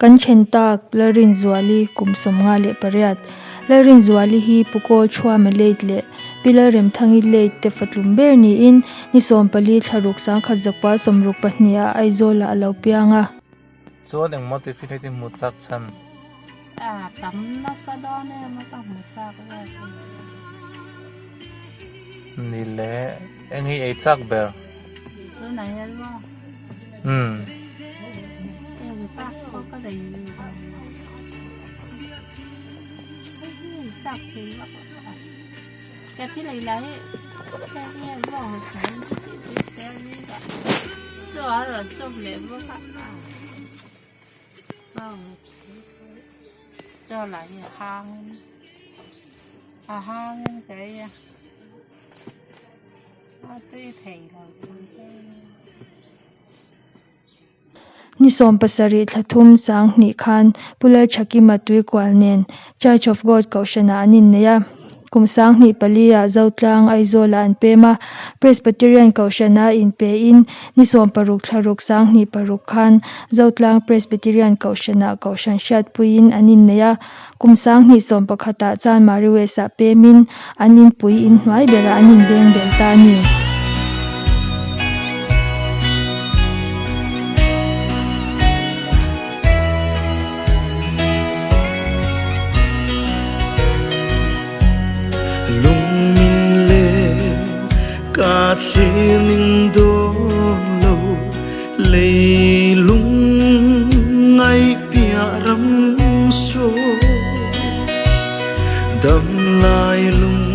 Kan then tak Lalrinzuali kum 58. Lalrinzuali hi Pu Kawlthuama late leh Pi Lalremthangi late te fatlum ber niin ni 14 thla ruk 1962 ah Aizawlah a lo piang a. Chuan engmaw tiffin hi hmu chak chhan? A tam nasa dawn em a ka hmu chak vel a ni. Ni le, eng hi ei chak ber? Tunah hian maw? Umm. Ei chak pawh ka nei lo. Hei hi ei chak thei vak lo a. Ka thil ei lai hi hei hi bawng chaw a rawn chawp leh bawk a. Chaw lah hi a hangin a hangin ka ei a a tui thei lo Ni 70 thla thum 2000 khan Pu Lalthakima Tuikual nen Church of God Kohhranah an innei a. Kum 2004 ah Zotlang Aizawlah an pem a, Presbyterian Kohhrana inpein ni 16 thla ruk 2006 khan Zotlang Presbyterian Kohhranah Kohhran hriatpuiin an innei a. Kum 2011 ah Chanmari West ah pemin an inpui inhnuai berah an inbeng bel ta a ni. Lungmin le ka thlir ning dawn lo leilung ngai piah ram saw dam lai lung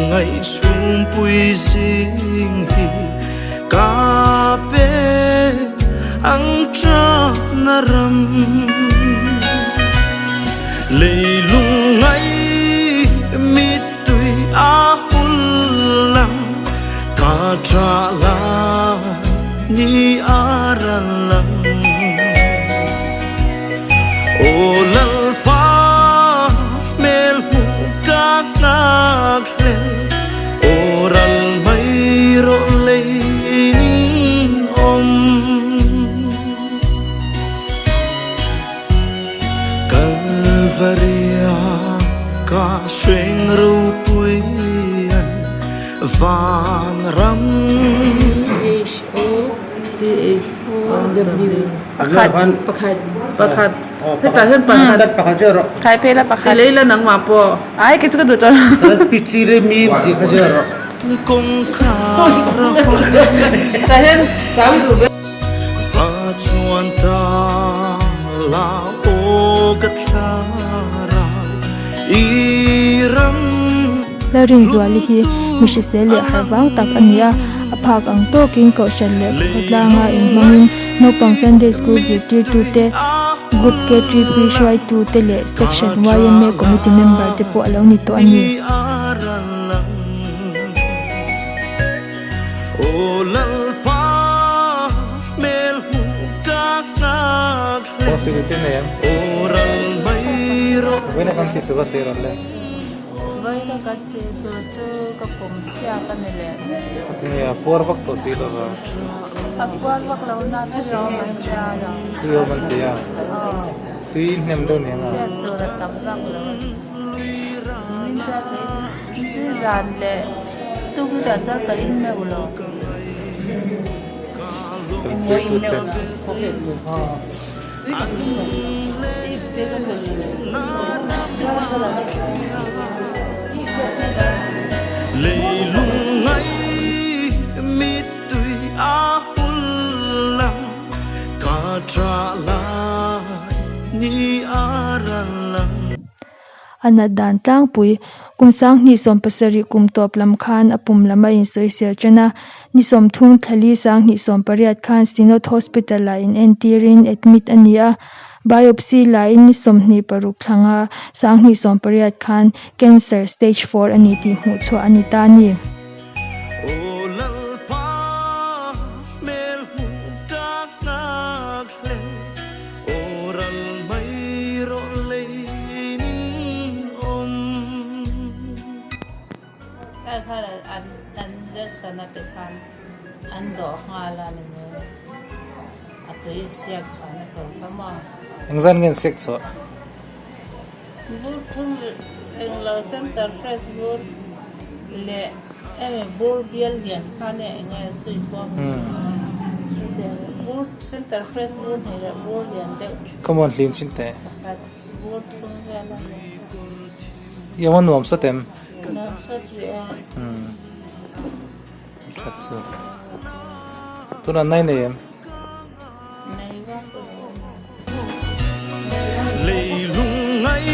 ngai chhungpui zing hi ka pe ang tra na ram leilung ngai mittui a hul lang ka tra lai ni a ral lang aw Lalpa hmel hmuh ka nghak hlel aw ral mai rawh lei ning awm Kalvaria ka hreng ropui an van ram. H O C H O W pakhat pakhat pakhat hetah hian pakhat pakhat chiah rawh khai phei la pakhat ti lei la nangmah pawh ai kei chu ka duh tawh lo pichile mim tih kha chiah rawh Kawngkhar a hawn hetah hian tam duh ve Va chuan ta la aw ka thlarau i ram Lalrinzuali hi mi hrisel leh harh vang tak a ni a, a phak ang tawkin Kohhran leh khawtlanga inhmangin naupang Sunday School zirtirtute, Group KTP hruaitute leh Section yma Committee member te pawh a lo ni tawh a ni. Possibility nei em? Vawiin a kan tih tur a sawi rawn le. Vawiin a kan tih tur chu ka pawm siak a ni leh. Tinge a puar vak tawh si lo va. A puar vak lo na tui a awm an ti a lo. Tui a awm an ti a. Tui hnem deuh nen a. Siak tur a tam vak lo. Nimin chuan ka in tui zan leh tukverh chuan ka in meuh lo. Tui tut te. Leilung ngai mittui a hul lang ka tha lai ni a ral lang. A nat dan tlangpui kum 2017 kum tawp lam khan a pum lam a insawisel tan a, ni 30 thlali 2018 khan Synod Hospital ah inentirin admit a ni a, biopsy laiin ni 26 thlanga 2018 khan cancer stage 4 a ni tih hmuhchhuah a ni ta a ni. Aw Lalpa hmel hmuh ka nghak hlel Aw ral mai rawh lein in awm. Hei kha an injection a te khan an dawh nghal a ni mai a tui siak chhuahna tur kha maw. Engzan nge an sek chhuah? Bur thum englo center fresh bur leh emi bur bial lian kha nia enge sweet pawh bur center fresh bur hnih leh bur lian deuh. Come on hlim chin teh. Pakhat bur thum vel a ni. I awm a nuam sawt em? Nuam sawt rih a. That chu. Tunah nai nei em? Nei vak lo. Leilung ngai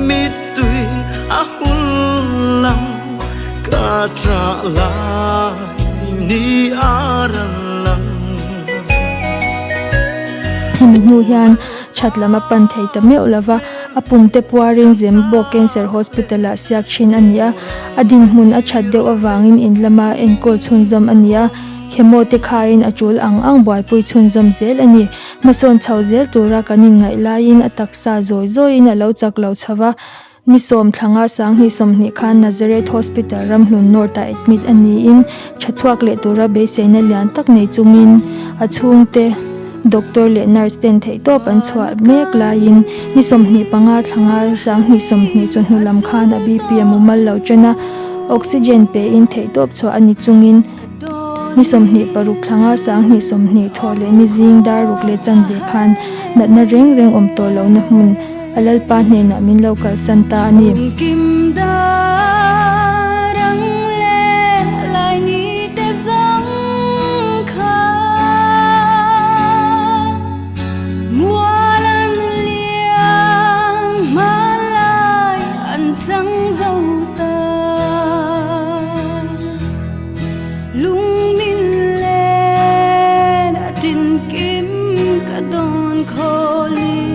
mittui a hun lang ka tra lai ni a ral lang. Hemi hnu hian that lam a pan thei ta meuh lova, a pum te puarin Zembawk Cancer Hospital ah siak thin a ni a, a dinhmun a that deuh avangin in lama enkawl chhunzawm a ni a, chemo te khaiin a tul ang ang buaipui chhunzawm zel a ni. Hmasawn chho zel tura kan inngaih laiin a taksa zawi zawiin a lo chak lo chho va, ni sawm thlanga sanghnih sawmhnih khan Nazareth Hospital Ramhlun North-ah admit a niin tha chhuak leh tura beiseina lian tak nei chungin a chhungte doctor leh nurse ten theihtawp an chhuah mek laiin ni 25 thlanga sanghnih 20 chawhnu lam khan a BP a mumal lo ṭan a, oxygen pein theihtawp chhuah a ni chungin Ni 26 thlanga 2020 thawh leh ni zing dar ruk leh chanve khan natna reng reng awm tawh lohna hmun a Lalpa hnenah min lo kalsan ta a ni. Lungmin len a tinkim ka dawn khawlin.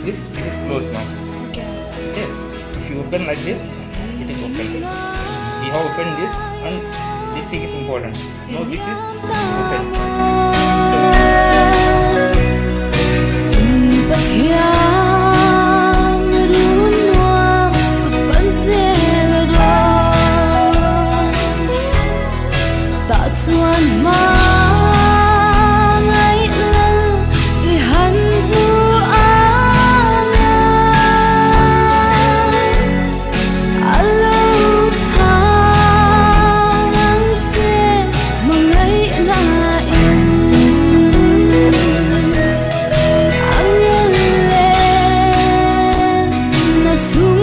This it is closed now. Okay. If you open like this, it is open. We have opened this and this thing is important. Now this is open. chuan hmangaih lal i han hmu ang a, a lo chhang ang che hmangaihna in. Angel leh na chung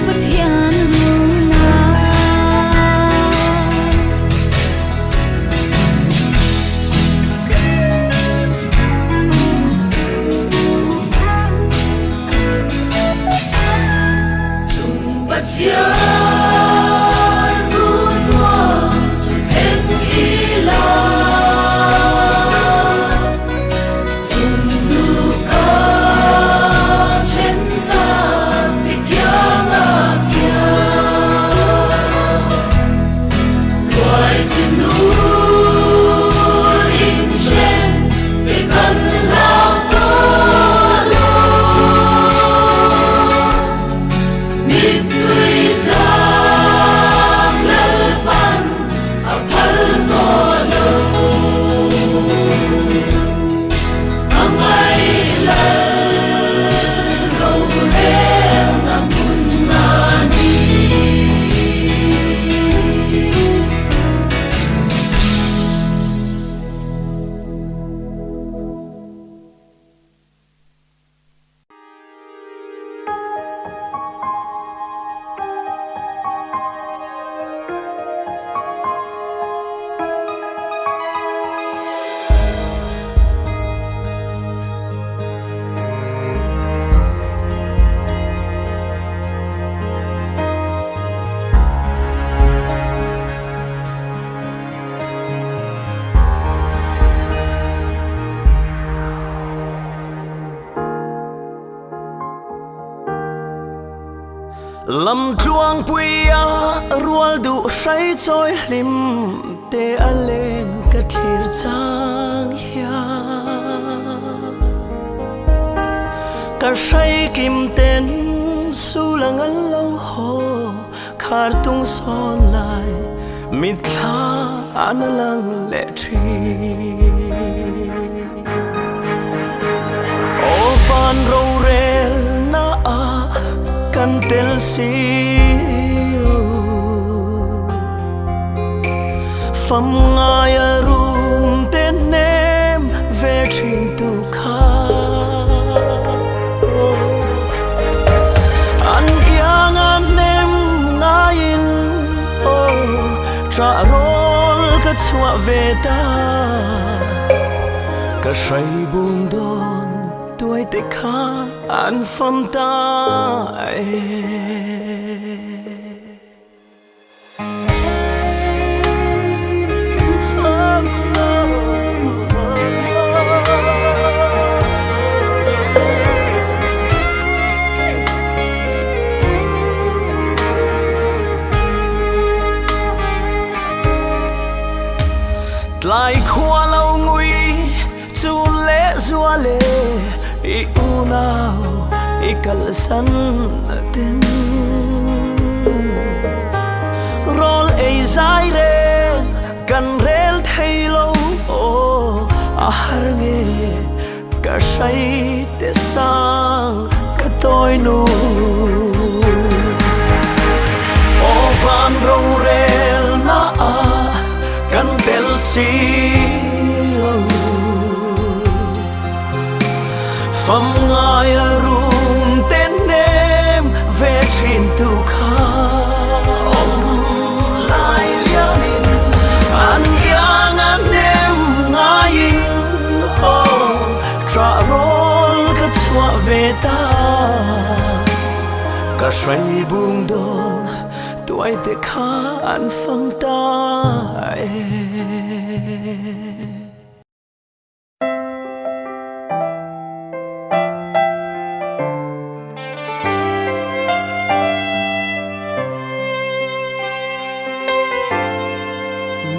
Pathian runa. Chung Pathian run nuam chu thleng ila. Lam tluangpuia rual duh hrai chawi hlim te a leng ka thlir chang hian ka hrai kim ten sul ang an lo haw khar tung sawn lai mitthla an a lang leh thin. Aw van rorel na ah kan tel si lo Fam ngai a rum te hnem ve thin tu kha An kiang a hnem ngaiin aw Trah rawl ka chhuah ve ta. Ka hrai bung dawn tuai te kha an fam ta e. Tlai khua lo ngui chu leh zua le i unau i kalsan ten Rawl ei zai reng kan rel thei lo aw a har nge Ka hrai te sang ka tawi nu. Aw van rorel na ah kan tel si lo. Fam ngai a rum te nem ve thin tu kha awm lai lianin an iang a nem ngaiin. Aw trah rawl ka chhuah ve ta Ka hrai bung dawn tuai te kha an fam ta e.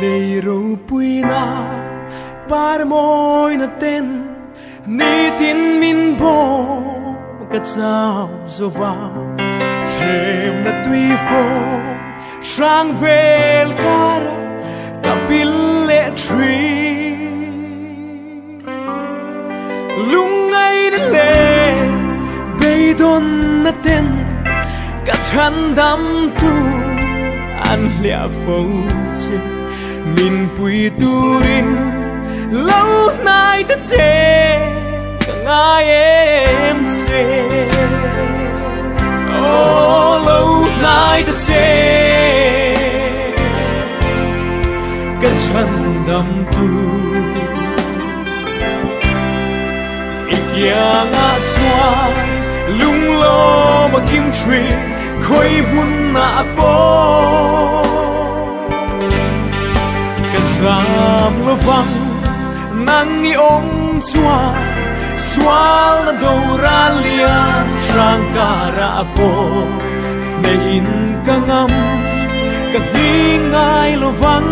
Lei ropuina par mawina ten nitin min bawm ka chau zova Thlemna tui fawm hrang vel kara ka pil leh. chhan dam tu an hliah fo che min pui turin lo hnai ta che ka ngai em che aw lo hnai ta che ka chhan dam tu. I kiangah chuan lunglawm a kim thin khawi hmunah pawh ka zam lovang nang i awm chuan sualna dora lian hrang karah pawh hneh in ka ngam ka hning ngai lovang.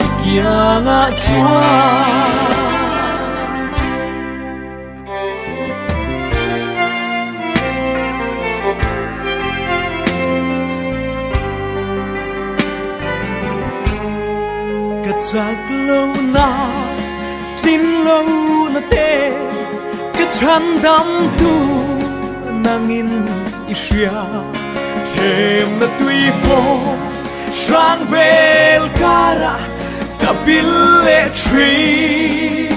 I kiangah chuan. Ka chak lo na, tlin lo na te, ka chhandam tu nangin i hria, thlemna tui fawm. Hrang vel karah ka pil leh thin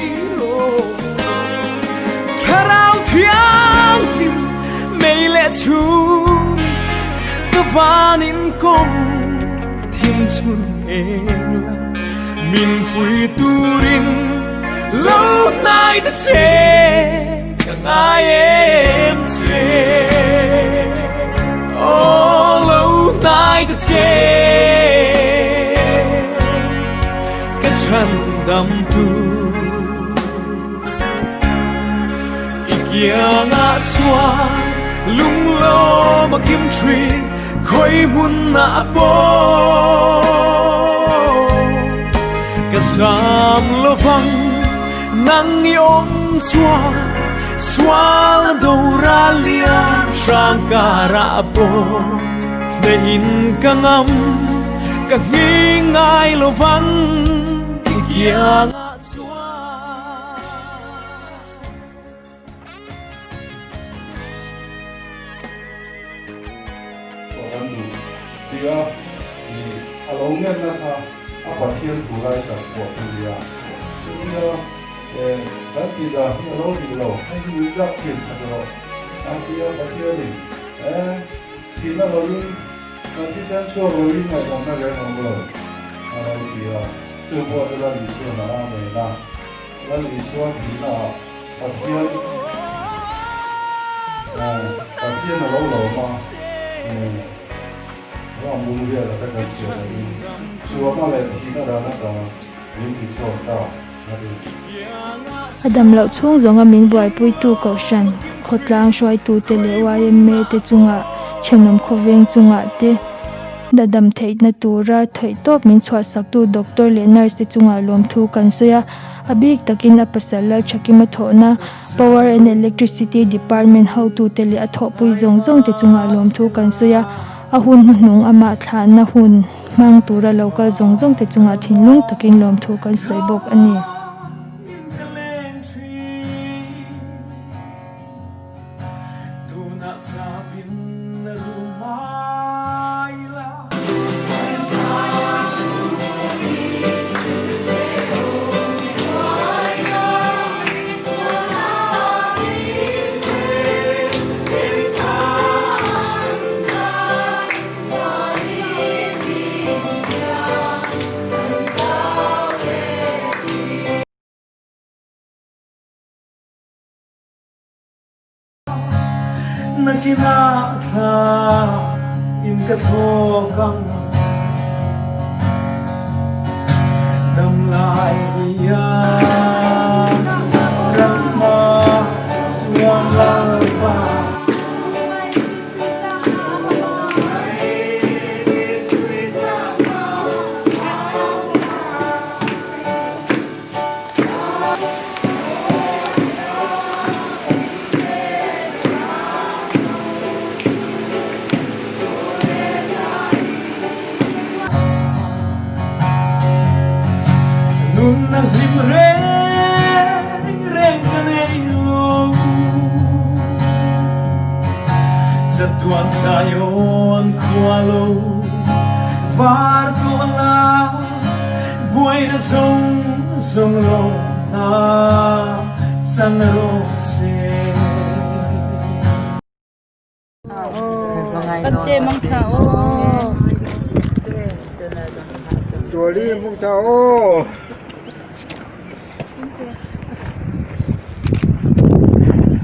Thlarau thianghlim mei leh chhum ka vanin kawng thim chhun eng la min pui turin lo hnai ta che ka ngai em che aw lo hnai ta che ka chhan dam tu i kiangah chuan lunglawm a kim thin khawi hmunah pawh ka zam lovang Nang i awm chuan sual dora lian hrang karah pawh hneh in ka ngam ka nghing ngai lovang i kiangah chuan. Aw kan duh tia i a lo ngenna kha a Pathian thu lai tak pawh chu nia. Chutia eh kan tih dan hi a lo dik lo, hei hi min tlak thin sak rawh a tia Pathianin eh thihna loin kan thisen chhuak loin ngaihawmna reng awm lo a lo ti a, chu pawh chu Lal Isuan a amen a, Lal Isua thihna ah Pathian Pathian a lo lawm a, ram bul vel a ka kan chhiat lohin chuahna leh thihna dan ata min ti chhuak ta a ti. A dam loh chhung zawnga min buaipuitu Kohhran, khawtlang hruaitute leh yma te chungah thenawm khawveng chungah te a dam theihna tura theihtawp min chhuahsaktu doctor leh nurse te chungah lawmthu kan sawi a. A bik takin a pasal Lalthakima thawhna Power and Electricity Department hotute leh a thawhpui zawng zawngte chungah lawmthu kan sawi a, a hun hnuhnung amah thlahna hun hmang tura lo kal zawng zawngte chungah thinlung takin lawmthu kan sawi bawk a ni. Nakinah thla in ka thlawk ang Dam lai hian ramma chuan Lalpa. Nunna hlim reng reng ka nei lo. Chatuan Zion khua lo var tawh la, buaina zawng zawng rawh hna chan rawh se. Pante mang tha aw. Tuali mang tha aw.